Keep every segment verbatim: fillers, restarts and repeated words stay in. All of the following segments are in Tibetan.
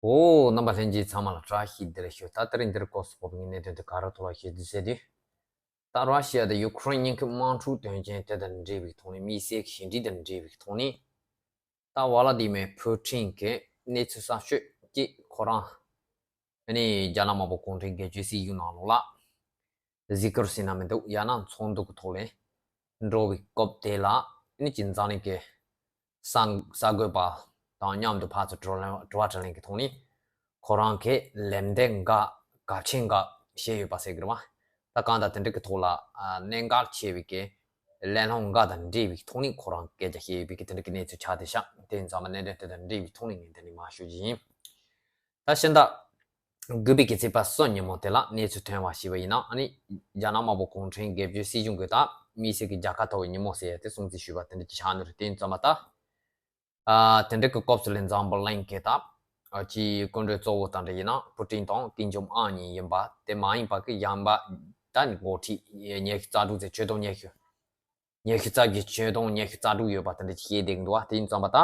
འོ། རྣམ་པ་ལྷན་རྒྱས་ཚང་མ་ལ་བཀྲ་ཤིས་བདེ་ལེགས་ཞུ། ད་དེ་རིང་འདིར་སྐོར་སོགས་ཀྱི་གནད་དོན་དེ་ག་རེ་ཐོག་ལ་བཤད་རྒྱུ་ཟེར་དུས། ད་ར་ཤི་ཡ་དང་ཡུ་ཁུ་རེན་གཉིས་ཀྱི་དམག་འཁྲུག་དོན་རྐྱེན་དེ་དང་འབྲེལ་བའི་ཐོག་ནས་དམིགས་བསལ་གྱི་ཞི་འགྲིག་དང་འབྲེལ་བའི་ཐོག་ནས། ད་ཝ་ལ་དི་མེ་ཕུ་ཊིན་གྱིས་གནས་ཚུལ་གསར་ཤོས་ཀྱིས་ཁོ་རང་ཨ་ནི་རྒྱ་ནག་དམར་པོ་གུང་ཁྲན་སྒེར་གཅོད་སྲིད་གཞུང་ནང་ལོགས་ལ་གཟིགས་སྐོར་ཟེར་ན་མི་འདུག་ཡང་ན་ཚོགས་འདུ་གི་ཐོག་ལ་འགྲོ་བའི་སྐབས་དེ་ལ་ཨ་ནི་ཅིག་འཛམ་གླིང་གི་གསར་གསར་འགོད་པ་དང་མཉམ་དུ་ཕར་ཚུར་དྲི་བ་དྲི་བ་དྲིས་ལན་གྱི་ཐོག་ནས་ཁོ་རང་གིས་ལན་འདེབས་འགའ་གལ་ཆེན་འགའ་བྱས་ཡོད་པ་ཟེར་གྱི་རེད་བ། ད་གང་ལྟར་དེ་འདྲ་གི་ཐོག་ལ་ཨ་གནད་འགག་ཆེ་བའི་གི་གླེང་སློང་འགའ་དང་འབྲེལ་བའི་ཐོག་ནས་ཁོ་རང་སྐད་ཆ་བཤད་ཡོད་པའི་གི་དེ་འདྲ་གི་གནས་ཚུལ་ཆགས་བསྡད་ཤག་དེ་ཡིན་ཙང་མ་གནད་དོན་དེ་དང་འབྲེལ་བའི་ཐོག་ནས་ངས་འདི་ནས་མར་ཞུ་རྒྱུ་ཡིན། ད་ཕྱི་ཟླ་དགུ་པའི་གི་ཚེས་པ་གསུམ་ཉིན་མོ་དེ་ལ་གནས་ཚུལ་ཐོན་པ་ཞིག་ཡིན་ན། ཨ་ནི་རྒྱ་ནག་དམར་པོ་གུང་ཁྲན་སྒེར་གཅོད་སྲིད་གཞུང་གི་ད་དམིགས་བསལ་གྱི་རྒྱལ་ཁ་ཐོབ་པའི་ཉིན་མོ་ཟེར་ཡ་དེ་སྲུང་བརྩི་ཞུས་པ་དེ་འདྲ་ཅིག་ཆགས་ནི་རེད། དེ་ཡིན་ཙང་མ་ད། ཨ་དེ་འདྲ་གི་སྐབས་སུ་ལ་འཛམ་བུ་གླིང་གི་ད་ཨ་ཅིག་སྐུ་མགྲོན་གཙོ་བོ་དང་འདྲ་ཡིན་ན་པུ་ཏིན་དང་ཀིམ་ཇོང་ཨན་གཉིས་ཡིན་པ་དེ་མ་ཡིན་པ་གི་གཞན་པ་ད་འགོ་ཁྲིད་ཉི་ཤུ་རྩ་དྲུག་ཚེ་ཆོས་དུང་ཉི་ཤུ་ཉི་ཤུ་རྩ་བརྒྱད་ཆོས་དུང་ཉི་ཤུ་རྩ་དྲུག་ཡོད་པ་དེ་འདྲ་ཅིག་བཤད་བསྡད་ཀྱི་འདུག་བ། དེ་ཡིན་ཙང་མ་ད།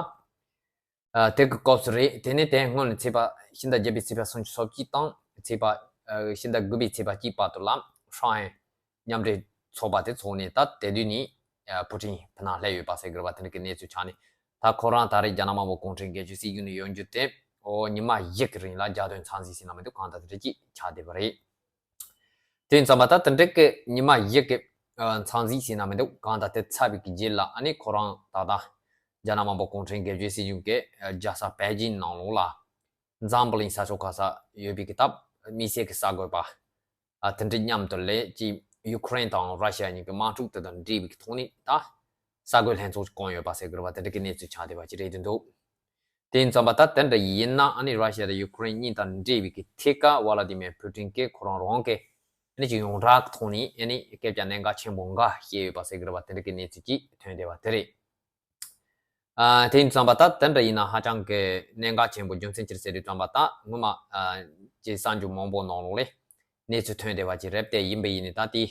ཨ་དེ་གི་སྐབས་སུ་རེད། དེ་ནས་དེ་སྔོན་ལ་ཚེས་པ་ཕྱི་ཟླ་བརྒྱད་པའི་ཚེས་པ་སུམ་ཅུ་སོ་གཅིག་དང་ཚེས་པ་ཨ་ཕྱི་ཟླ་དགུ་པའི་ཚེས་པ་གཅིག་བར་དུ་ལ་ཧྲང་ཧའེ་མཉམ་འབྲེལ་ཚོགས་པ་དེ་ཚོགས་ནས་ད་དེ་དུས་ནས་ཨ་པུ་ཏིན་ཕུ་ནང་སླེབས་ཡོད་པ་ཟེར་གྱི་རེད་བ། དེ་འདྲ་གི་གནས་ཚུལ་ཆགས་ནས་ད་ཁོ་རང་ད་རེས་རྒྱ་ནག་དམར་པོ་གུང་ཁྲན་སྒེར་གཅོད་སྲིད་གཞུང་ནས་ཡོང་རྒྱུ་དེ་ཨོ་ཉི་མ་བཞི་གི་རིང་ལ་རྒྱལ་དོན་འཚམས་གཟིགས་ཟེར་ན་མི་འདུག་གང་ལྟར་དེ་འདྲ་ཅིག་ཆགས་བསྡད་པ་རེད། དེ་ཡིན་ཙང་མ་ད་དེ་འདྲ་གི་ཉི་མ་བཞི་གི་ཨ་འཚམས་གཟིགས་ཟེར་ན་མི་འདུག་གང་ལྟར་དེ་ཚར་བའི་གི་རྗེས་ལ་ཨ་ནི་ཁོ་རང་ད་ལྟ་རྒྱ་ནག་དམར་པོ་གུང་ཁྲན་སྒེར་གཅོད་སྲིད་གཞུང་གི་ཨ་རྒྱལ་ས་པེ་ཅིན་ནང་ལོགས་ལ་འཛམ་བུ་གླིང་ས་ཕྱོགས་ག་ས་ཡོད་པའི་གི་ད་དམིགས་བསལ་གི་གསར་འགོད་པ་ཨ་དེ་འདྲ་མཉམ་དུ་ལས་ཀྱི་ཡུ་ཁུ་རེན་དང་ར་ཤི་ཡ་གཉིས་ཀྱི་དམག་འཁྲུག་དེ་དང་འབྲེལ་བའི་གི་ཐོག་ནས་ད་གསར་འགོད་ལྷན་ཚོགས་ཤིག་བསྐོངས་ཡོད་པ་ཟེར་གི་རེད་བ། དེ་འདྲ་གི་གནས་ཚུལ་ཆགས་བསྡད་པ་ཅིག་རེད་དེ་འདུག་དེ་ཡིན་ཙང་མ་ད་དེ་འདྲ་ཡིན་ན་ཨ་ནི་ར་ཤི་ཡ་དང་ཡུ་ཁུ་རེན་གཉིས་དང་འབྲེལ་བའི་གི་ཐད་ཀ་ཝ་ལ་དི་མེ་ཕུ་ཏིན་གྱིས་ཁོ་རང་རང་གི་ཨ་ནི་ཅིག་ཡོངས་གྲགས་ཀྱི་ཐོག་ནས་ཨ་ནི་སྐད་ཆ་གནད་འགག་ཆེན་པོ་འགའ་བཤད་ཡོད་པ་ཟེར་གི་རེད་བ། དེ་འདྲ་གི་གནས་ཚུལ་ཅིག་ཐོན་བསྡད་པ་དེ་རེད། ཨ་དེ་ཡིན་ཙང་མ་ད་དེ་འདྲ་ཡིན་ན་ཧ་ཅང་གི་གནད་འགག་ཆེན་པོ། རྒྱུ་མཚན་ཅི་རེད་ཟེར་དུས་ཙམ་པ་ད་སྔོན་མ་ཨ་ཅིག་གསར་འགྱུར་མང་པོ་ནང་ལོགས་ལས་གནས་ཚུལ་ཐོན་བསྡད་པ་ཅིག་རེད། དེ་ཡིན་པ་ཡིན་ནི་ད་དེ་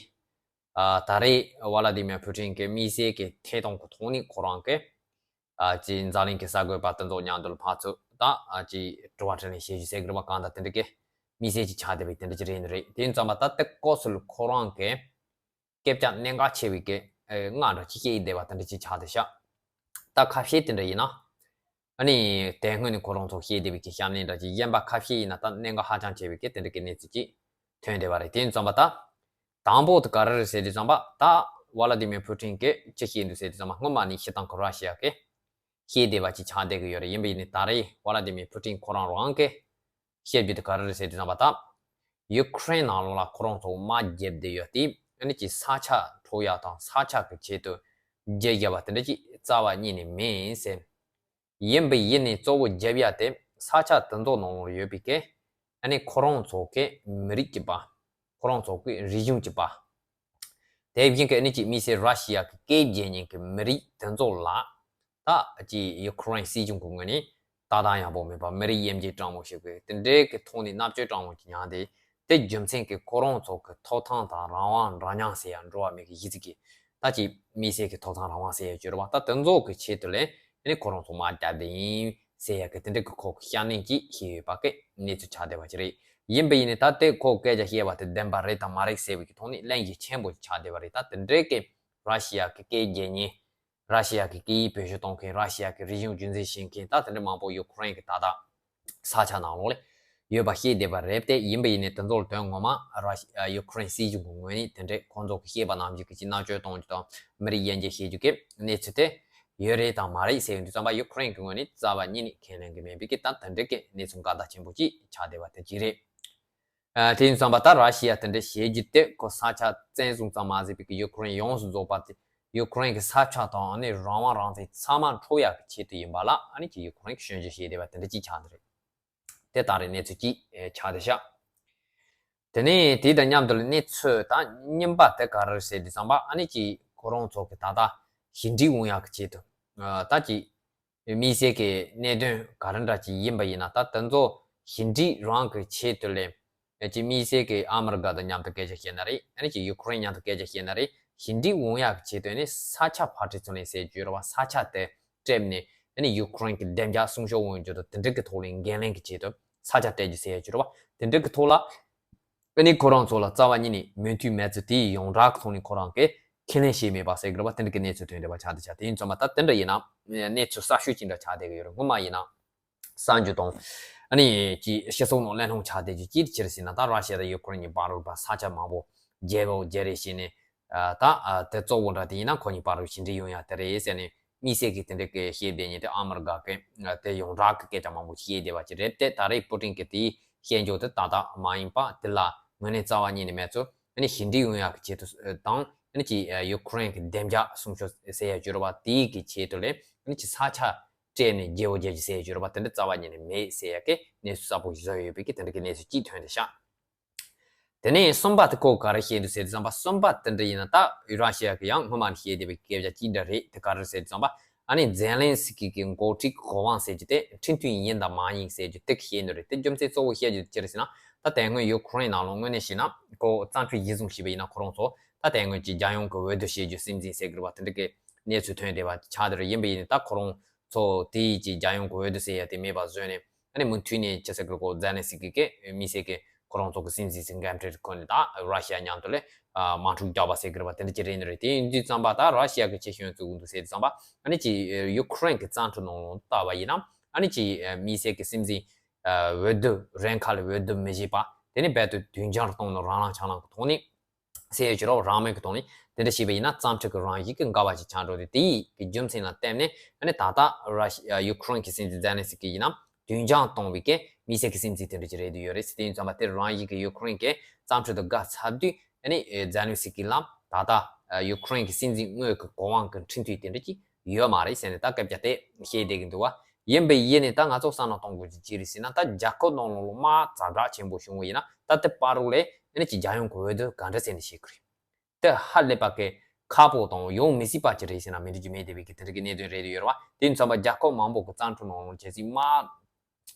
ཨ་ད་རེས་ཝ་ལ་དི་མེ་ཕུ་ཏིན་གྱི་དམིགས་བསལ་གྱི་ཐད་གཏོང་གི་ཐོག་ནས་ཁོ་རང་གི་ཨ་ཅིག་འཛམ་གླིང་གི་གསར་འགོད་པ་དེ་ཚོ་མཉམ་དུ་ལ་ཕར་ཚུར་ད་ཨ་ཅིག་དྲི་བ་དྲིས་ལན་བྱེད་རྒྱུ་ཟེར་གི་རེད་བ། གང་ལྟར་དེ་འདྲ་གི་དམིགས་བསལ་ཅིག་ཆགས་བསྡད་པའི་དེ་འདྲ་ཅིག་རེད་ནི་རེད། དེ་ཡིན་ཙང་མ་ད་དེ་སྐབས་སུ་ལ་ཁོ་རང་གི་སྐད་ཆ་གནད་འགག་ཆེ་བའི་གི་ཨ་སྔ་འདྲ་ཅིག་བཤད་ཡི་བསྡད་པ་དེ་འདྲ་ཅིག་ཆགས་བསྡད་ཤག་ད་ཁ་ཤས་དེ་འདྲ་ཡིན་ན་ཨ་ནི་དེ་སྔོན་ནས་ཁོ་རང་ཚོ་བཤད་བསྡད་པའི་གི་བཤམས་ལེན་འདྲ་ཅིག་གཞན་པ་ཁ་ཤས་ཡིན་ན་ད་གནད་འགག་ཧ་ཅང་ཆེ་བའི་གི་དེ་འདྲ་གི་གནས་ཚུལ་ཅིག་ཐོན་བསྡད་པ་རེད། དེ་ཡིན་ཙང་མ་ད། དང་པོ་དེ་ག་རེ་རེད་ཟེར་དུས་ཙམ་པ་ད་ཝ་ལ་དི་མེ་ཕུ་ཏིན་གྱིས་ཅི་བཤད་འདུག་ཟེར་དུས་ཙམ་པ་སྔོན་མ་ནས་སྤྱིར་བཏང་གི་ར་ཤི་ཡ་གི་བཤད་བསྡད་པ་ཅིག་ཆགས་བསྡད་ཀྱི་ཡོད་རེད། ཡིན་པ་ཡིན་ནའི་ད་རེས་ཝ་ལ་དི་མེ་ཕུ་ཏིན་ཁོ་རང་རང་གིས་བཤད་རྒྱུ་དེ་ག་རེ་རེད་ཟེར་དུས་ཙམ་པ་ད་ཡུ་ཁུ་རེན་ནང་ལོགས་ལ་ཁོ་རང་ཚོ་དམག་རྒྱབ་བསྡད་ཡོད་དེ་ཨ་ནི་ཅིག་ས་ཆ་འཕྲོག་ཡག་དང་ས་ཆ་གི་ཆེད་དུ་རྒྱལ་རྒྱབ་པ་དེ་འདྲ་ཅིག་རྩ་བ་ཉིད་ནས་མིན་ཟེར། ཡིན་པ་ཡིན་ནའི་གཙོ་བོ་རྒྱབ་ཡ་དེ་ས་ཆ་དེ་ཚོ་ནང་ལོགས་ཡོད་པའི་གི་ཨ་ནི་ཁོ་རང་ཚོ་གི་མི་རིགས་ཀྱི་པ། ཁོ་རང་ཚོ་གི་རིག་གཞུང་གི་པ། དེ་བཞིན་གི་ཨ་ནི་ཅིག་དམིགས་བསལ་ར་ཤི་ཡ་གི་སྐད་རྒྱག་མཁན་གི་མི་རིགས་དེ་ཚོ་ལ་ད་ཅིག་ཡུ་ཁུ་རེན་སྲིད་གཞུང་གི་ངོས་ནས་ལྟ་སྟངས་ཡག་པོ་མེད་པ། མི་རིགས་དབྱེ་འབྱེད་དྲང་མོ་ཞིག་གི་དེ་འདྲའི་གི་ཐོག་ནས་མནར་གཅོད་དྲང་མོ་ཅིག་མྱངས་ཏེ། དེ་རྒྱུ་མཚན་གྱིས་ཁོ་རང་ཚོ་གི་ཐོབ་ཐང་དང་རང་དབང་འདྲ་མཉམ་ཟེར་ཡ་འགྲོ་བ་མི་གི་གཞི་རྩའི་གི་ད་ཅིག་དམིགས་བསལ་གྱི་ཐོབ་ཐང་རང་དབང་ཟེར་ཡ་ཅིག་ཡོད་རེད་བ། ད་དེ་ཚོ་གི་ཆེད་དུ་ལས་ཨ་ནི་ཁོ་རང་ཚོ་དམག་རྒྱབ་བསྡད་ཡིན་ཟེར་ཡ་གི་དེ་འདྲ་གི་ཁོ་གི་བཤམས་ལེན་ཅིག་བྱས་ཡོད་པ་གི་གནས་ཚུལ་ཆགས་བསྡད་པ་ཅིག་རེད། ཡིན་པ་ཡིན་ནའི་ད་དེ་ཁོ་སྐད་ཆ་བཤད་པ་དེ་བདེན་པ་རེད་དང་མ་རེད་ཟེར་བའི་གི་ཐོག་ནས་གླེང་གཞི་ཆེན་པོ་ཆགས་བསྡད་པ་རེད། ད་དེ་འདྲའི་གི་ར་ཤི་ཡ་གི་སྐད་རྒྱག་མཁན། ར་ཤི་ཡ་གི་སྐད་ཡིག་བེད་སྤྱོད་གཏོང་མཁན། ར་ཤི་ཡ་གི་རིག་གཞུང་རྒྱུན་འཛིན་བྱེད་མཁན། ད་དེ་འདྲ་མང་པོ་ཡུ་ཁུ་རེན་གི་ད་ལྟ་ས་ཆ་ནང་ལོགས་ལ་ཡོད་པ་ཤེས་བསྡད་པ་རེད་དེ། ཡིན་པ་ཡིན་ནའི་དེ་ཚོ་ལ་དོན་ངོ་མ་ར་ཤི་ཡུ་ཁུ་རེན་སྲིད་གཞུང་གི་ངོས་ནས་དེ་འདྲས་ཁོང་ཚོ་གི་བཤད་པ་ནང་བཞིན་གི་ཅིག་མནར་གཅོད་གཏོང་རྒྱུ་དང་མི་རིགས་དབྱེ་འབྱེད་བྱེད་རྒྱུ་གི་གནས་ཚུལ་དེ་ཡོད་རེད་དང་མ་རེད་ཟེར་ཡོང་དུས་ཙམ་པ་ཡུ་ཁུ་རེན་གི་ངོས་ནས་རྩ་བ་ཉིད་ནས་ཁས་ལེན་གི་མེད་པའི་གི་ད་དེ་འདྲས་གི་གནས་ཚུལ་འགལ་ཟླ་ཆེན་པོ་ཅིག་ཆགས་བསྡད་པ་དེ་ཅིག་རེད། ཨ་དེ་ཡིན་ཙམ་པ་ད་ར་ཤི་ཡ་དེ་འདྲ་བྱེད་རྒྱུ་དེ་ཁོ་ས་ཆ་བཙན་བཟུང་ཙམ་མ་ཟད་པའི་གི་ཡུ་ཁུ་རེན་ཡོངས་སུ་རྫོགས་པ་དེ་ཡུ་ཁུ་རེན་གི་ས་ཆ་དང་ཨ་ནི་རང་དབང་རང་བཙན་ཚང་མ་འཕྲོག་ཡག་གི་ཆེད་དུ་ཡིན་པ་ལ་ཨ་ནི་ཅིག་ཡུ་ཁུ་རེན་གི་སྐྱོན་བརྗོད་བྱས་བསྡད་པ་དེ་འདྲ་ཅིག་ཆགས་འདི་རེད། དེ་ལྟར་གནས་ཚུལ་ཅིག་ཆགས་བསྡད་ཤག་དེ་ནས་དེ་དང་མཉམ་དུ་གནས་ཚུལ་ད་གཉིས་པ་དེ་ག་རེ་རེད་ཟེར་དུས་ཙམ་པ་ཨ་ནི་ཅིག་ཁོ་རང་ཚོ་གི་ད་ལྟ་ཞི་འགྲིག་འོང་ཡག་གི་ཆེད་དུ་ད་ཅིག་དམིགས་བསལ་གྱི་གནད་དོན་ག་རེ་འདྲ་ཅིག་ཡིན་པ་ཡིན་ན་ད་དེ་ཚོ་ཞི་འགྲིག་རང་གི་ཆེད་དུ་ལས་ཅིག་དམིགས་བསལ་གྱི་ཨ་མི་རི་ཀ་དང་མཉམ་དུ་སྐད་ཆ་བཤད་ན་རེད། ཨ་ནི་ཅིག་ཡུ་ཁུ་རེན་མཉམ་དུ་སྐད་ཆ་བཤད་ན་རེད། ཞི་འགྲིག་འོང་ཡག་གི་ཆེད་དུ་ནི་ས་ཆ་ཕར་ཁྲིད་ཚུར་ལེན་ཟེར་རྒྱུ་རེད་བ། ས་ཆ་དེ་སྤྲད་ནས་ཨ་ནི་ཡུ་ཁུ་རེན་གྱི་བདེ་འཇགས་སྲུང་སྐྱོབ་འོང་རྒྱུ་དང་དེ་འདྲ་གི་ཐོག་ལ་འགན་ལེན་གྱི་ཆེད་དུ་ ས་ཆ་སྤྲད་རྒྱུ་ཟེར་ཡ་ཅིག་རེད་བ། དེ་འདྲ་གི་ཐོག་ལ། ཨ་ནི་ཁོ་རང་ཚོ་ལ་རྩ་བ་ཉིད་ནས་མོས་མཐུན་མེད་ཚུལ་དེའི་ཡོངས་གྲགས་ཀྱི་ཐོག་ནས་ཁོ་རང་གིས་ཁས་ལེན་བྱས་མེད་པ་ཟེར་གི་རེད་བ། དེ་འདྲ་གི་གནས་ཚུལ་ཐོན་བསྡད་པ་ཆགས་བསྡད་ཆགས། དེ་ཡིན་ཙང་མ་ད་དེ་འདྲ་ཡིན་ན་གནས་ཚུལ་གསར་ཤོས་ཅིག་འདྲ་ཆགས་བསྡད་གི་ཡོད་རེད། སྔོན་མ་ཡིན་ན་གསར་འགྱུར་དང་ཨ་ནི་ཀྱི་སྤྱི་ཚོགས་ནང་གླེང་སློང་ཆགས་བསྡད་རྒྱུ་ཅིག་ཅི་རེད་ཟེར་ན། ད་ར་ཤི་ཡ་དང་ཡུ་ཀེ་རེན་གཉིས་བར་ལ་ས་ཆ་མང་པོ་བརྗེ་བོ་བརྗེ་རེས་བྱས་ནས། ད་དེ་གཙོ་བོ་འདྲ་དེ་ཡིན་ན་ཁོ་གཉིས་བར་ལ་ཞི་འགྲིག་ཡོང་ཡ་དེ་རེད་ཟེར་ནས་དམིགས་བསལ་གྱི་དེ་འདྲ་གི་བཤད་བསྡད་མཁན་དེ་ཨ་མི་རི་ཀ་གི་དེ་ཡོངས་གྲགས་ཀྱི་སྐད་ཆ་མང་པོ་བཤད་བསྡད་པ་ཅིག་རེད་དེ། ད་རེས་པུ་ཏིན་གྱི་དེའི་བཤད་འཇོག་དེ་ཏག་ཏག་མ་ཡིན་པ། དེ་ལ་དངོས་གནས་རྩ་བ་ཉིད་ནས་མེད་ཚུལ། ཨ་ནི་ཞི་འགྲིག་ཡོང་ཡག་གི་ཆེད་དུ་དང་། ཨ་ནི་ཀྱི་ཡུ་ཀེ་རེན་གྱི་བདེ་འཇགས་སྲུང་སྐྱོབ་ཟེར་ཡ་བརྗོད་ར་བ་དེའི་གི་ཆེད་དུ་ལས་ཨ་ནི་ཀྱི་ས་ཆ་སྤྲད་ནས་བརྗེ་བོ་རྒྱག་རྒྱུ་ཟེར་ཡ་བརྗོད་ར་བ་དེ་འདྲ་རྩ་བ་ཉིད་ནས་མེད་ཟེར་ཡ་གི་གནས་ཚུལ་གསལ་པོ་བཟོས་ཡོད་པའི་གི་དེ་འདྲ་གི་གནས་ཚུལ་གཅིག་ཐོན་ཏེ་ཤག་དེ་ནས་གསུམ་པ་དེ་ཁོ་ག་རེ་བཤད་འདུག་ཟེར་དུས་ཙམ་པ། གསུམ་པ་དེ་འདྲ་ཡིན་ན་ད་ར་ཤི་ཡ་གི་ཡང་སྔོན་མ་ནས་བཤད་བསྡད་པའི་སྐད་ཆ་གཅིག་འདྲ་རེད། དེ་ག་རེ་ཟེར་དུས་ཙམ་པ། ཨ་ནི་ཛེ་ལན་སི་ཀི་གི་འགོ་ཁྲིད་གོ་དབང་ཟེར་རྒྱུ་དེ་ཁྲིམས་མཐུན་ཡིན་དང་མ་ཡིན་ཟེར་རྒྱུ་དེ་གི་བཤད་འདུག་རེད། དེ་རྒྱུ་མཚན་གཙོ་བོ་བཤད་རྒྱུ་དེ་ཅི་རེད་ཟེར་ན། ད་དེ་སྔོན་ཡུ་ཀེ་རེན་ནང་ལ་དངོས་གནས་བཤད་ན་ཁོ་བཙན་ཁྲིད་གཞི་བཟུང་བྱས་པ་ཡིན་ན་ཁོ་རང་ཚོ་ད་དེ་སྔོན་གྱི་རྒྱལ་ཡོངས་ཀྱི་འོས་བསྡུ་བྱེད་རྒྱུ་སྲིད་འཛིན་ཟེར་གི་རེད་བ། དེ་འདྲ་གི་གནས་ཚུལ་ཐོན་བསྡད་པ་ཆགས་བསྡད་རེད། ཡིན་པ་ཡིན་ནའི་ད་ཁོ་རང་ཚོ་དེའི་ཀྱི་རྒྱལ་ཡོངས་ཀྱི་འོས་བསྡུ་ཟེར་ཡ་དེ་མེད་པ་བཟོས་ནས། ཨ་ནི་མུ་མཐུད་ནས་ཅི་ཟེར་གི་རེད། ཁོ་ཛེ་ལན་སི་ཀི་གིས་དམིགས་བསལ་གྱི་ཁོ་རང་ཚོ་གི་སྲིད་འཛིན་ཟིན་འགན་འཁྲི་ཁོ་ནས་ད་ར་ཤི་ཡ་མཉམ་དུ་ལས་དམག་འཁྲུག་རྒྱག་པ་ཟེར་གི་རེད་བ། དེ་འདྲ་ཅིག་རེད་ནི་རེད། དེ་ཡིན་དུས་ཙམ་པ་ད་ར་ཤི་ཡ་གི་ཆེ་ཤོས་བཙུགས་འདུག་ཟེར་དུས་ཙམ་པ། ཨ་ནི་ཀྱི་ཡུ་ཀེ་རེན་གྱི་བཙན་འཕྲོད་ནང་ལོགས་ལྟ་བ་ཡིན་ན། ཨ་ནི་ཀྱི་དམིགས་བསལ་གྱི་སྲིད་འཛིན་འོས་བསྡུ་རན་ཁ་ལ་འོས་བསྡུ་མི་བྱེད་པ། དེ་ནི་རྦད་དེ་དུས་འགྱངས་གཏོང་ནས་རང་ལངས་ཆང་ལངས་ཀྱི་ཐོག་ནས་ཟེར་ཡོད་ཀྱི་རེད། རང་མོས་ཀྱི་ཐོག་ནས་དེ་འདྲ་བྱས་པ་ཡིན་ན་བཙན་ཁྲིད་ཀྱི་རང་བཞིན་གྱི་འགལ་བ་ཞིག་ཆགས་འགྲོ་དུས། དེ་ཡི་གི་རྒྱུ་མཚན་ལ་བརྟེན་ནས་ཨ་ནི་ད་ལྟ་ར་ཤི་ཡུ་ཀེ་རེན་གྱི་སྲིད་འཛིན་ཛེ་ལན་སི་ཀི་ཡིན་ན་དུས་འགྱངས་གཏོང་བའི་གི་དམིགས་བསལ་གྱི་སྲིད་འཛིན་དེ་འདྲ་ཅིག་རེད་འདུག་ཡོད་རེད་ཟེར། དེ་ཡིན་ཙམ་པ་དེ་རང་བཞིན་གྱི་ཡུ་ཀེ་རེན་གྱི་བཙན་འཕྲོད་དུ་བཀག་ཚར་དུས། ཨ་ནི་ཛེ་ལན་སི་ཀི་ལ་ད་ལྟ་ཡུ་ཀེ་རེན་གྱི་སྲིད་འཛིན་དངོས་ཀྱི་གོ་དབང་གི་ཁྲིམས་མཐུན་དེ་འདྲ་ཅིག་ཡོད་མ་རེད་ཟེར་ནས་ད་སྐད་ཆ་དེ་བཤད་བསྡད་ཀྱི་འདུག་བ། ཡིན་པའི་ཡིན་ནས་ད་ང་ཚོ་བསམ་བློ་གཏོང་དགོས་རྒྱུ་ཅི་རེད་ཟེར་ན། ད་རྒྱལ་ཁབ་ནང་ལོགས་ལ་དམག་ཛ་དྲག་ཆེན་པོ་བྱུང་བ་ཡིན་ན་ད་དེ་བར་རོགས་ལས་ཨ་ནི་ཀྱི་རྒྱལ་ཡོངས་ཀྱི་འོས་བསྡུ་ག་འདྲ་ཟེར་ནས་བྱེད་ཀྱི་རེད། དེ་ཧ་ལས་པ་གི་ཁག་པོ་དང་ཡོང་མི་སྲིད་པ་ཅིག་རེད་ཟེར་ན་མི་འགྲིག་རྒྱུ་མེད་བསྡད་པའི་གི་དེ་འདྲ་གི་གནད་དོན་རེད་འདུག་ཡོད་རེད་བ། དེ་ཡིན་ཙམ་པ་རྒྱལ་ཁབ་མང་པོ་གི་བཙན་འཕྲོད་ནང་ལོགས་ལ་གལ་སྲིད་དམག་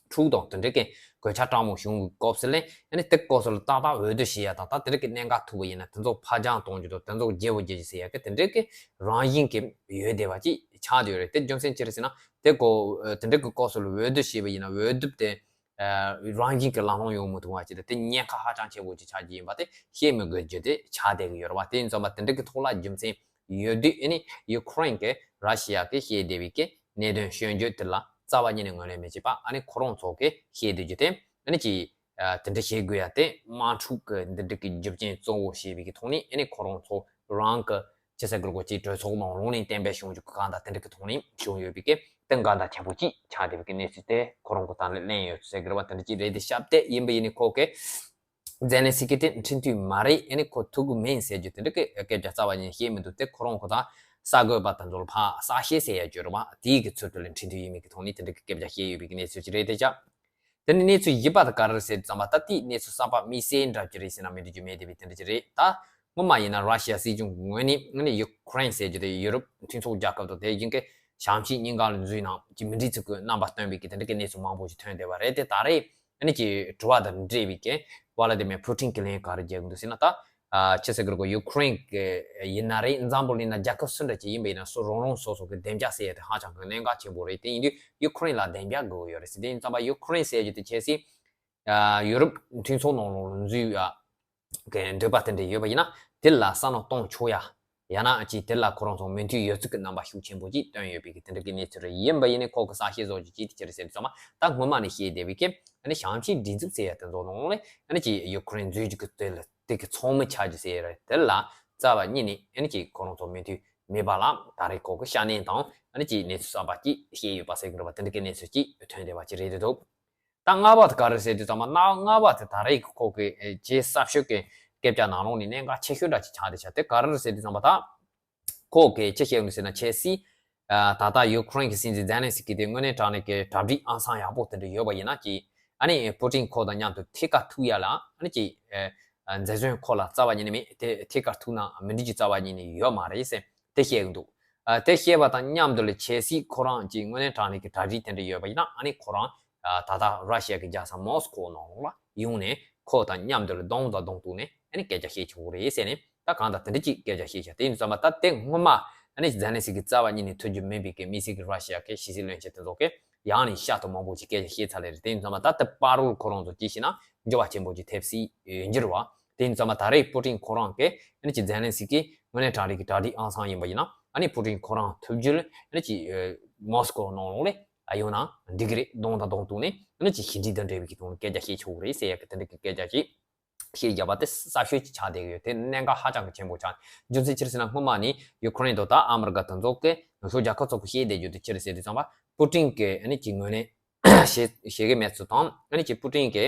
འཁྲུག་དང་དེ་འདྲ་གི་གོད་ཆག་སྤྲང་མོ་བྱུང་གི་སྐབས་སུ་ལས་ཨ་ནི་དེ་སྐབས་སུ་ལ་ཏག་ཏག་འོས་བསྡུ་བྱེད་ཡ་དང་ད་དེ་འདྲ་གི་གནད་འགག་ཐུག་པ་ཡིན་ན་དེ་ཚོ་ཕར་འགྱངས་གཏོང་རྒྱུ་དང་དེ་ཚོ་བརྗེ་བོ་རྒྱག་རྒྱུ་ཟེར་ཡ་གི་དེ་འདྲ་གི་རང་བཞིན་གྱི་ཡོད་བསྡད་པ་ཅིག་ཆགས་བསྡད་ཡོད་རེད། དེ་རྒྱུ་མཚན་ཅི་རེད་ཟེར་ན། དེ་གོ་དེ་འདྲ་གི་སྐབས་སུ་ལ་འོས་བསྡུ་བྱས་པ་ཡིན་ན་འོས་བསྡུ་དེ་རང་བཞིན་གྱི་ལམ་ལྷོང་ཡོང་མི་ཐུབ་པ་ཅིག་དང་དེ་ཉེན་ཁ་ཧ་ཅང་ཆེན་པོ་ཅིག་ཆགས་ཀྱི་ཡིན་པ་དེ་བཤད་མི་དགོས་རྒྱུ་དེ་ཆགས་བསྡད་ཀྱི་ཡོད་རེད་བ། དེ་ཡིན་ཙམ་པ་དེ་འདྲ་གི་ཐོག་ལ་རྒྱུ་མཚན་ཡོད་དུས་ཨ་ནི་ཡུ་ཀེ་རེན་གྱིས་ར་ཤི་ཡ་གིས་བཤད་བསྡད་པའི་གི་གནད་དོན་སྐྱོན་བརྗོད་དེ་ལ་རྩ་བ་ཉིད་ནས་ངོས་ལེན་མི་བྱེད་པ། ཨ་ནི་ཁོ་རང་ཚོ་གིས་བཤད་བསྡད་རྒྱུ་དེ་ཨ་ནི་ཅི་དེ་འདྲ་བྱེད་དགོས་ཡ་དེ་དམག་འཁྲུག་གི་འདི་འདྲ་གི་རྒྱུ་རྐྱེན་གཙོ་བོ་བྱས་པའི་གི་ཐོག་ནས་ཨ་ནི་ཁོ་རང་ཚོ་རང་གི་ཅི་ཟེར་དགོས་རེད། ཅིག་གྲོས་ཚོགས་ནང་ལོགས་ནས་གཏན་འབེབས་བྱུང་རྒྱུ་གང་དང་དེ་འདྲ་གི་ཐོག་ནས་བྱུང་ཡོད་པའི་གི་དེ་འགལ་ཟླ་ཆེན་པོ་ཅིག་ཆགས་བསྡད་པའི་གི་གནས་ཚུལ་དེ་ཁོ་རང་གི་ད་ལན་གླེང་ཡོད་ཟེར་གི་རེད་བ། དེ་འདྲ་ཅིག་རེད་དེ་ཤག་དེ་ཡིན་པ་ཡིན་ནའི་ཁོ་གིས་ཛེ་ལན་སི་ཀི་དེ་ཁྲིམས་མཐུན་མ་རེད། ཨ་ནི་ཁོ་ཐུག་གི་མིན་ཟེར་རྒྱུ་དེ་འདྲ་གི་སྐད་ཆ་རྩ་བ་ཉིད་བཤད་མི་འདུག་དེ་ཁོ་རང་ཁོ་ད་གསར་འགོད་པ་དེ་ཚོ་ལ་ཕར་གསལ་བཤད་ཟེར་ཡ་བརྗོད་རེད་བ། དེའི་གི་ཚུལ་དུ་ལ་ཁྲིམས་མཐུན་ཡིན་མིན་གི་ཐོག་ནས་དེ་འདྲ་གི་སྐད་ཆ་བཤད་ཡོད་པའི་གི་གནས་ཚུལ་ཅིག་རེད་དེ་ཅག་དེ་ནི་གནས་ཚུལ་བཞི་པ་དེ་ག་རེ་རེད་ཟེར་དུས་ཙམ་པ་ད་དེའི་གནས་ཚུལ་གསར་པ་དམིགས་བསལ་འདྲ་ཅིག་རེད་ཟེར་ན་མི་འགྲིག་རྒྱུ་མེད་བསྡད་པའི་དེ་འདྲ་ཅིག་རེད། ད་སྔོན་མ་ཡིན་ན་ར་ཤི་ཡ་སྲིད་གཞུང་གི་ངོས་ནས་ཨ་ནི་ཡུ་ཀེ་རེན་ཟེར་རྒྱུ་དེ་ཡུ་རོབ་མཐུན་ཚོགས་རྒྱལ་ཁབ་དང་དེ་བཞིན་གྱི་བྱང་ཕྱོགས་གཉིས་ཀ་ལ་འཛུལ་ན་ཅིག་མི་འགྲིག་ཚུལ་གྱི་རྣམ་པ་སྟོན་པའི་གི་དེ་འདྲ་གི་གནས་ཚུལ་མང་པོ་ཞིག་ཐོན་བསྡད་པ་རེད་དེ། ད་རེས་ཨ་ནི་ཅིག་དྲི་བ་དང་འབྲེལ་བའི་གི་ཝ་ལ་ཏི་མེར་ཕུ་ཏིན་གྱིས་ལན་ག་རེ་རྒྱག་གི་འདུག་ཟེར་ན། ད་ཨ་ཅི་ཟེར་གི་རེད་གོ། ཡུ་ཀེ་རེན་གྱི་ཡིན་ན་རེད། འཛམ་བུ་གླིང་ན་རྒྱལ་ཁབ་སུ་འདྲ་ཅིག་ཡིན་པ་ཡིན་ན་སུ་རང་རང་སོ་སོ་གི་བདེ་འཇགས་ཟེར་ཡ་དེ་ཧ་ཅང་གི་གནད་འགག་ཆེན་པོ་རེད། དེ་ཡིན་དུས་ཡུ་ཀེ་རེན་ལ་བདེ་འཇགས་དགོས་ཡོད་རེད་ཟེར། དེ་ཡིན་ཙམ་པ་ཡུ་ཀེ་རེན་ཟེར་རྒྱུ་དེ་ཁྱེད་སྲིད་ཡུ་རོབ་མཐུན་ཚོགས་ནང་ལོགས་ལ་འཛུལ་ཡ་གི་འདོད་པ་དེ་འདྲ་ཡོད་པ་ཡིན་ན་དེ་ལ་བསམ་བློ་གཏོང་ཆོག་ཡ། ཡང་ན་ཅིག་དེ་ལ་ཁོ་རང་ཚོ་མོས་མཐུན་ཡོད་ཚུལ་གྱི་རྣམ་པ་ཤུགས་ཆེན་པོ་ཅིག་སྟོན་ཡོད་པའི་གི་དེ་འདྲ་གི་གནས་ཚུལ་རེད། ཡིན་པ་ཡིན་ནའི་ཁོ་གི་གསལ་བཤད་བཟོ་རྒྱུ་ཅིག་དེ་ཅི་རེད་ཟེར་དུས་ཙམ་པ། ད་སྔོན་མ་ནས་བཤད་བསྡད་པའི་གི་ཨ་ནི་བྱང་ཕྱོགས་སྒྲིག་འཛུགས་ཟེར་ཡ་དེ་ཚོ་ནང་ལས་ཨ་ནི་ཅིག་ཡུ་ཀེ་རེན་འཛུལ་རྒྱུ་གི་དེ་ལ་དེ་གི་ཚོགས་མི་ཆགས་རྒྱུ་ཟེར་ཡ་རེད། དེ་ལ་རྩ་བ་ཉིད་ནས་ཨ་ནི་ཅིག་ཁོ་རང་ཚོ་མོས་མཐུན་མེད་པ་ལ་ད་རེས་ཁོ་གི་བཤད་ནན་དང་ཨ་ནི་ཅིག་གནས་ཚུལ་གསར་པ་ཅིག་བཤད་ཡོད་པ་ཟེར་གི་རེད་བ། དེ་འདྲ་གི་གནས་ཚུལ་ཅིག་ཐོན་བསྡད་པ་ཅིག་རེད་འདུག་ད་ལྔ་པ་དེ་ག་རེ་ཟེར་དུས་ཙམ་པ། ལྔ་པ་དེ་ད་རེས་ཁོ་གི་ཨེ་རྗེས་གསར་ཤོས་ཀྱི་སྐད་ཆ་ནང་ལོགས་ནས་གནད་འགག་ཆེ་ཤོས་འདྲ་ཅིག་ཆགས་བསྡད་ཤག་དེ་ག་རེ་ཟེར་དུས་ཙམ་པ། ད་ཁོ་གིས་ཅི་བཤད་ཡོད་ཟེར་ན། ཁྱེད་སྲིད་ད་ལྟ་ཡུ་ཀེ་རེན་གྱི་སྲིད་འཛིན་ཛེ་ལན་སི་ཀི་དེ་དངོས་གནས་དྲང་གནས་ཀྱི་གྲ་སྒྲིག་ཨང་གསང་ཡག་པོ་དེ་འདྲ་ཡོད་པ་ཡིན་ན་ཅིག་ཨ་ནི་པུ་ཏིན་ཁོ་དང་མཉམ་དུ་ཐད་ཀར་ཐུག་ཡ་ལ་ཨ་ནི་ཅིག་ཨེ་འཛིན་བཟུང་ཁོ་ལ་རྩ་བ་ཉིད་ནས་མེད། དེ་ཐད་ཀར་ཐུག་ན་མི་འགྲིག་རྒྱུ་རྩ་བ་ཉིད་ནས་ཡོད་མ་རེད་ཟེར། དེ་བཤད་གི་འདུག་ཨ་དེ་བཤད་པ་དང་མཉམ་དུ་ལ་ཁྱེད་སྲིད་ཁོ་རང་གི་དངོས་གནས་དྲང་གནས་ཀྱི་གྲ་སྒྲིག་དེ་འདྲ་ཡོད་པ་ཡིན་ན་ཨ་ནི་ཁོ་རང་ཨ་ད་ལྟ་ར་ཤི་ཡ་གི་རྒྱལ་ས་མོ་སི་ཀོ་ནང་ལ་ཡོང་ནས་ཁོ་དང་མཉམ་དུ་ལ་གདོང་དང་གདོང་གཏུག་ནས་ཨ་ནི་སྐད་ཆ་བཤད་ཆོག་གི་རེད་ཟེར་ནས། ད་གང་ལྟར་དེ་འདྲ་ཅིག་སྐད་ཆ་བཤད་ཤག་དེ་ཡིན་དུས་ཙམ་པ་ད་དེ་སྔོན་མ་ཨ་ནི་ཛེ་ལན་སི་ཀི་རྩ་བ་ཉིད་ནས་ཐུག་རྒྱུ་མིན་པའི་གི་དམིགས་བསལ་གྱི་ར་ཤི་ཡ་གི་ཕྱི་སྲིད་བློན་ཆེན་དེ་ཚོ་གིས་ ཡང་ནས་ཤ་སྟག་མང་པོ་ཅིག་སྐད་ཆ་བཤད་ཚར་ལེ་རེད། དེ་ཡིན་ཙང་མ་ད་ལྟ་པ་རོལ་ཁོ་རང་ཚོ་ཅི་ཞེ་ན་འགྱུར་བ་ཆེན་པོ་ཅིག་ཐེབས་སྲིད་ཡོད་འགྱུར་བ། དེ་ཡིན་ཙང་མ་ད་རེས་པུ་ཊིན་ཁོ་རང་གིས་ཨ་ནི་ཅི་ཛེ་ལན་སི་ཀི་དངོས་གནས་དྲང་གནས་ཀྱི་གྲ་སྒྲིག་ཨང་སང་ཡིན་པ་ཡིན་ན་ཨ་ནི་པུ་ཊིན་ཁོ་རང་ཐུབ་རྒྱུ་ལ་ཨ་ནི་ཅི་མོ་སི་ཀོ་ནང་ལོགས་ལ་ཨ་ཡོང་ན་འགྲིག་གི་རེད། གདོང་དང་གདོང་གཏུག་ནས་ཨ་ནི་ཅི་ཞི་འགྲིག་དང་འབྲེལ་བའི་གི་ཐོག་ནས་སྐད་ཆ་བཤད་ཆོག་གི་རེད་ཟེར་ཡ་གི་དེ་འདྲ་གི་སྐད་ཆ་ཞིག་བཤད་རྒྱབ་པ་དེ་གསར་ཤོས་ཅིག་ཆགས་བསྡད་ཀྱི་ཡོད། དེ་གནད་འགག་ཧ་ཅང་གི་ཆེན་པོ་ཆགས། རྒྱུ་མཚན་ཅི་རེད་ཟེར་ན་སྔོན་མ་ནས་ཡུ་ཁུ་རེན་དང་ད་ཨ་མི་རི་ཀ་དེ་ཚོ་གི་ནུབ་ཕྱོགས་རྒྱལ་ཁབ་ཚོ་གི་བཤད་བསྡད་རྒྱུ་དེ་ཅི་རེད་ཟེར་དུས་ཙམ་པ་པུ་ཊིན་གི་ཨ་ནི་ཅི་ངོས་ནས་བཤད་བཤད་གི་མེད་ཚུལ་དང་ཨ་ནི་ཅི་པུ་ཊིན་གི་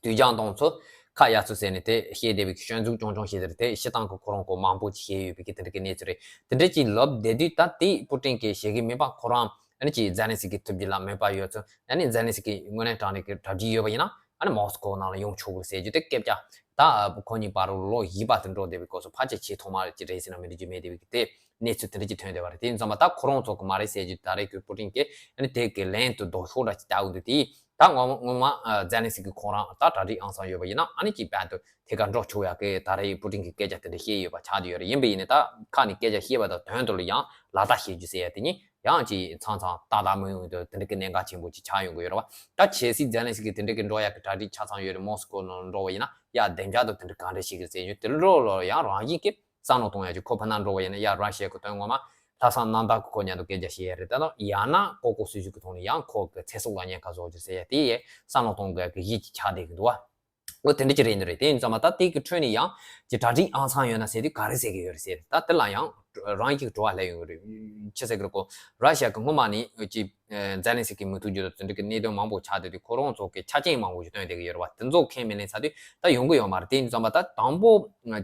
དུས་འགྱངས་གཏོང་ཚུལ་ཁ་ཡ་ཚུལ་ཟེར་ནས་དེ་བཤད་བསྡད་པའི་གི་སྐྱོན་འཛུགས་ཅུང་ཅུང་བྱས་ཏེ་རེད། དེ་སྤྱིར་བཏང་གི་ཁོ་རང་ཁོ་མང་པོ་ཅིག་བཤད་ཡོད་པའི་གི་དེ་འདྲ་གི་གནས་ཚུལ་རེད། དེ་འདྲ་ཅིག་ལབ་བསྡད་དུས་ད་དེ་པུ་ཊིན་གི་བཤད་གི་མེད་པ་ཁོ་རང་ཨ་ནི་ཅི་ཛེ་ལན་སི་ཀི་ཐུབ་རྒྱུ་ལ་མོས་པ་ཡོད་ཚུལ། ཨ་ནི་ཛེ་ལན་སི་ཀི་དངོས་གནས་དྲང་གནས་ཀྱི་གྲ་སྒྲིག་ཡོད་པ་ཡིན་ན་ཨ་ནི་མོ་སི་ཀོ་ནང་ལ་ཡོང་ཆོག་གི་རེད་ཟེར་རྒྱུ་དེ་སྐད་ཆ་ད་ཁོ་གཉིས་བར་ལོ་བཞི་པ་དུ་འགྲོ་བསྡད་པའི་སྐབས་སུ་ཕལ་ཆེར་ཆེས་ཐོག་མ་ཅིག་རེད་ཟེར་ན་མི་འགྲིག་རྒྱུ་མེད་བསྡད་པའི་དེ་གནས་ཚུལ་དེ་འདྲ་ཅིག་ཐོན་བསྡད་པ་རེད། དེ་ཡིན་ཙང་མ་ད་ཁོ་རང་ཚོ་གི་མ་རེད་ཟེར་རྒྱུ་ད་རེས་ཀྱི་པུ་ཊིན་གི་ཨ་ནི་དེ་གི་ལན་དུ་ལྡོག་ཕྱོགས་འདྲ་ཅིག་བལྟ་འོང་དུས་དེ་ད་ངོ་ངོ་མ་ཛེ་ལན་སི་ཀི་ཁོ་རང་ད་གྲ་སྒྲིག་ཨང་སང་ཡོད་པ་ཡིན་ན་ཨ་ནི་ཅིག་བལ་དུ་ཐད་ཀར་འགྲོ་ཆོག་ཡག་གི་ད་རེས་པུ་ཊིན་གི་སྐད་ཆ་དེ་འདྲ་བཤད་ཡོད་པ་ཆགས་བསྡད་ཡོད་རེད། ཡིན་པ་ཡིན་ནའི་ད་ཁ་ནས་སྐད་ཆ་བཤད་པ་དང་དོན་དུ་ལ་ཡང་ལག་བསྟར་བྱེད་རྒྱུ་ཟེར་ཡ་དེ་གཉིས་ཡང་ཅིག་མཚམས་མཚམས་ཏག་ཏག་མི་ཡོང་དུས་དེ་འདྲ་གི་གནད་འགག་ཆེན་པོ་ཅིག་ཆགས་ཡོང་གི་ཡོད་རེད་བ། ད་གལ་སྲིད་ཛེ་ལན་སི་ཀི་དེ་འདྲ་གི་འགྲོ་ཡག་གི་གྲ་སྒྲིག་ཆ་ཚང་ཡོད་རེད། མོ་སི་ཀོ་ནང་འགྲོ་བ་ཡིན་ན་ཡ་བདེ་འཇགས་དང་དེ་འདྲ་ག་འདྲ་ཞིག་གི་ཟེར་རྒྱུ་དེ་འགྲོ་ལོ་ཡང་རང་བཞིན་གྱི་བསམ་བློ་གཏོང་ཡག་ཅིག་ཁོ་ཕ་ན་འགྲོ་བ་ཡིན་ན་ཡ་ར་ཤི་ཡ་གི་དོན་ངོ་མ་ལྷག་བསམ་རྣམ་དག་གི་ཁོ་མཉམ་དུ་སྐད་ཆ་བཤད་ཡ་རེད། ད་དང་ཡང་ན་ལྐོག་ལྐོག་སུད་སུད་གི་ཐོག་ནས་ཡང་ཁོ་གི་ཚེ་སྲོག་ལ་ཉེན་ཁ་བཟོ་རྒྱུ་ཟེར་ཡ་དེ་ཡས་བསམ་བློ་གཏོང་དགོས་ཡག་གི་གཞི་ཅིག་ཆགས་བསྡད་ཀྱི་འདུག་བ། འོ་དེ་འདྲ་ཅིག་རེད་འདུག་རེད། དེ་ཡིན་ཙང་མ་ད་དེ་གི་ཁྲོད་ནས་ཡང་ཅིག་གྲ་སྒྲིག་ཨང་སང་ཡོད་ན་ཟེར་དུས་ག་རེ་ཟེར་གི་ཡོད་རེད་ཟེར། ད་དེ་ལ་ཡང་རང་གི་བྲོ་བ་སླེབས་ཡོང་གི་རེད། ཅི་ཟེར་གི་རེད་གོ། ར་ཤི་ཡ་གི་སྔོན་མ་ནས་ཅིག་ཛེ་ལན་སི་ཀི་མི་ཐུག་རྒྱུ་དང་དེ་འདྲ་གི་གནད་དོན་མང་པོ་ཆགས་བསྡད་དུས་ཁོ་རང་ཚོ་གི་ཆ་རྐྱེན་མང་པོ་ཞིག་བཏོན་བསྡད་ཀྱི་ཡོད་རེད་བ། དེ་ཚོ་ཁས་མི་ལེན་ཚར་དུས་ད་ཡོང་གི་ཡོད་མ་རེད། དེ་ཡིན་ཙང་མ་ད་དང་པོ་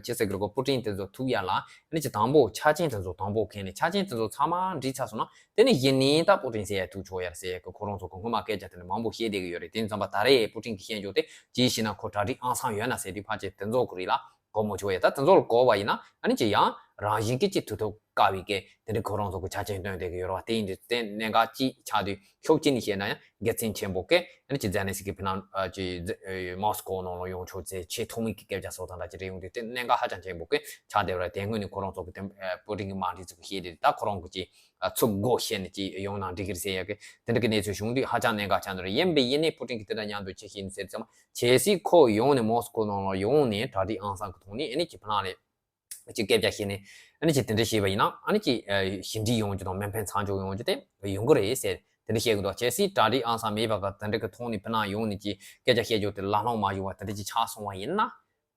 ཅི་ཟེར་གི་རེད་གོ། པུ་ཊིན་དེ་ཚོ་ཐུག་ཡ་ལ་ཨ་ནི་ཅིག་དང་པོ་ཆ་རྐྱེན་དེ་ཚོ་དང་པོ་ཁས་ནས་ཆ་རྐྱེན་དེ་ཚོ་ཚང་མ་འགྲིག་ཚར་སོང་ན་དེ་ནས་གཞི་ནས་ད་པུ་ཊིན་ཟེར་ཡ་ཐུག་ཆོག་ཡ་ཟེར་ཡ་གི་ཁོ་རང་ཚོ་གི་སྔོན་མ་སྐད་ཆ་དེ་འདྲ་མང་པོ་བཤད་བསྡད་ཀྱི་ཡོད་རེད། དེ་ཡིན་ཙང་མ་ད་རེས་པུ་ཊིན་གི་བཤད་འཇོག་དེ་ཅིའི་ཕྱིར་ན་ཁོ་གྲ་སྒྲིག་ཨང་སང་ཡོད་ན་ཟེར་དུས་ཕལ་ཆེར་དེ་ཚོ་གི་རིགས་ལ་གོ་མ་ཆོག་ཡ། ད་དེ་ཚོ་ལ་གོ་བ་ཡིན་ན་ཨ་ནི་ཅིག་ཡང་རང་བཞིན་གྱི་ཅིག་ཐུག་ཐུབ་དཀའ་བའི་གི་དེ་འདྲ་ཁོ་རང་ཚོ་གི་ཆ་རྐྱེན་བཏོན་བསྡད་ཀྱི་ཡོད་རེད་བ། དེ་ཡིན་དུས་དེ་གནད་འགག་ཅིག་ཆགས་དུས་ཕྱོགས་གཅིག་ནས་བཤད་ན་ཡང་དགེ་མཚན་ཆེན་པོ་གི་ཨ་ནི་ཅིག་ཛེ་ཨེ་མོ་སི་ཀོ་ནང་ལ་ཡོང་ཆོག་ཚེ་ཆེས་ཐོག་མའི་གི་སྐད་ཆ་སོགས་དང་འདྲ་ཅིག་རེད། ཡོང་དུས་དེ་གནད་འགག་ཧ་ཅང་ཆེན་པོ་གི་ཆགས་བསྡད་པ་རེད། དེ་སྔོན་ནས་ཁོ་རང་ཚོ་གི་དེ་ཨེ་པུ་ཊིན་གི་དམག་འཁྲུག་ཚོ་གི་བཤད་དུས་ད་ཁོ་རང་གི་ཅིག་ཚུར་སྒོ་ཕྱེ་ནས་ཅིག་ཡོང་ན་འགྲིག་གི་རེད་ཟེར་ཡ་གི་དེ་འདྲ་གི་གནས་ཚུལ་བྱུང་དུས་ཧ་ཅང་གནད་འགག་ཆགས་འདུག་རེད། ཡིན་པས་ཡིན་ནའི་པུ་ཏིན་གི་དེ་འདྲ་མཉམ་དུ་ཅི་བྱེད་ནི་ཟེར་ཙམ་གལ་སྲིད་ཁོ་ཡོང་ནས་མོ་སི་ཀོ་ནང་ལ་ཡོང་ནས་གྲ་སྒྲིག་ཨང་སང་གི་ཐོག་ནས་ཨ་ནི་ཅིག་ཕ་ནང་ལ་ཅིག་སྐད་ཆ་བཤད་ནས་ཨ་ནི་ཅིག་དེ་འདྲ་བྱས་པ་ཡིན་ན་ཨ་ནི་ཅིག་ཞི་འགྲིག་ཡོང་རྒྱུ་དང་མེ་འཕེན་མཚམས་འཇོག་ཡོང་རྒྱུ་དེ་ཡོང་གི་རེད་ཟེར་དེ་འདྲ་བཤད་གི་འདུག་གལ་སྲིད་གྲ་སྒྲིག་ཨང་སང་མེད་པ་ག་དེ་འདྲ་གི་ཐོག་ནས་ཕ་ནང་ཡོང་ནས་ཅིག་སྐད་ཆ་བཤད་རྒྱུ་དེ་ལ་ལྷོང་མ་བྱུང་བ་དེ་འདྲ་ཅིག་ཆགས་སོང་བ་ཡིན་ན།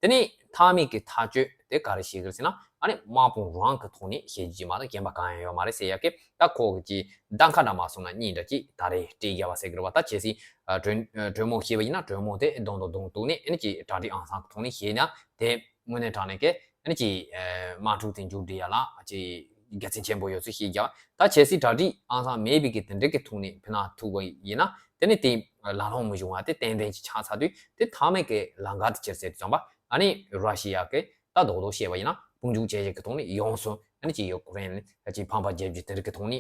དེ་ནས་མཐའ་མའི་གི་ཐག་གཅོད་དེ་ག་རེ་བྱེད་ཀྱི་རེད་ཟེར་ན་ཨ་ནི་དམག་དཔུང་རང་གི་ཐོག་ནས་བྱེད་རྒྱུ་མ་གཏོགས་གཞན་པ་གང་ཡང་ཡོད་མ་རེད་ཟེར་ཡ་གི་ད་ཁོ་གི་ཅིག་གདམ་ཁ་འདྲ་མ་སོང་ན་གཉིས་འདྲ་ཅིག་ད་རེས་སྤྲད་རྒྱ་བ་ཟེར་གི་རེད་བ། ད་གལ་སྲིད་གྲོས་གྲོས་མོལ་བྱས་པ་ཡིན་ན་གྲོས་མོལ་དེ་གདོང་དང་གདོང་གཏུག་ནས་ཨ་ནི་ཅིག་གྲ་སྒྲིག་ཨང་སང་གི་ཐོག་ནས་བྱས་ན་དེ་དངོས་གནས་དྲང་གནས་ཀྱི་ཨ་ནི་ཅིག་དམག་འཁྲུག་དེ་མཇུག་སྒྲིལ་ཡ་ལ་ཅིག་དགེ་མཚན་ཆེན་པོ་ཡོད་ཚུལ་ཤེས་རྒྱ་བ། ད་གལ་སྲིད་གྲ་སྒྲིག་ཨང་སང་མེད་པའི་གི་དེ་འདྲ་གི་ཐོག་ནས་ཕི་ན་ཐུག་པ་ཡིན་ན་དེ་ནི་དེ་ལ་ལྷོང་མི་བྱུང་བ་དེ་ཏན་ཏན་ཅིག་ཆགས་ཚར་དུས་དེ་མཐའ་མའི་གི་ལམ་ཁ་དེ་ཅི་ཟེར་དུས་ཙམ་པ་ཨ་ནི་ར་ཤི་ཡ་གི་ད་རྡོག་རྡོག་བཤད་པ་ཡིན་ན་དཔུང་འཇུག་བྱས་བྱས་ཀྱི་ཐོག་ནས་ཡོངས་སུ་ཨ་ནི་ཅིག་ཡུ་ཀེ་རེན་ཅིག་ཕམ་པ་རྒྱབ་རྒྱུ་དེ་འདྲ་གི་ཐོག་ནས་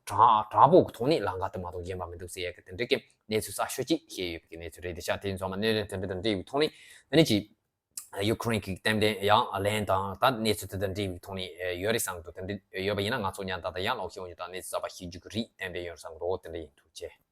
དྲག་དྲག་པོ་གི་ཐོག་ནས་ལམ་ཁ་དེ་མ་གཏོགས་གཞན་པ་མི་འདུག་ཟེར་ཡ་གི་དེ་འདྲ་གི་གནས་ཚུལ་གསར་ཤོས་ཅིག་བཤད་ཡོད་པའི་གི་གནས་ཚུལ་རེད། དེ་ཤ་དེ་ཚོ་མ་གནས་ལན་དེ་འདྲ་དང་འབྲེལ་བའི་ཐོག་ནས་ཨ་ནི་ཅིག་ཡུ་ཀེ་རེན་གི་ཏན་ཏན་ཡང་ལན་དང་ད་གནས་ཚུལ་དེ་དང་འབྲེལ་བའི་ཐོག་ནས་ཡོད་རེད་བསམ་འདུག་དེ་འདྲ་ཡོད་པ་ཡིན་ན་ང་ཚོ་ཉན་ད་ད་ཡང་ལོག་ཤེས་འོང་རྒྱུ་དང་གནས་ཚུལ་གསར་པ་ཤེས་རྒྱུ་གི་རིགས་ཏན་ཏན་ཡོད་བསམ་འདུག་དེ་འདྲ་ཡིན། ཐུགས་རྗེ་ཆེ།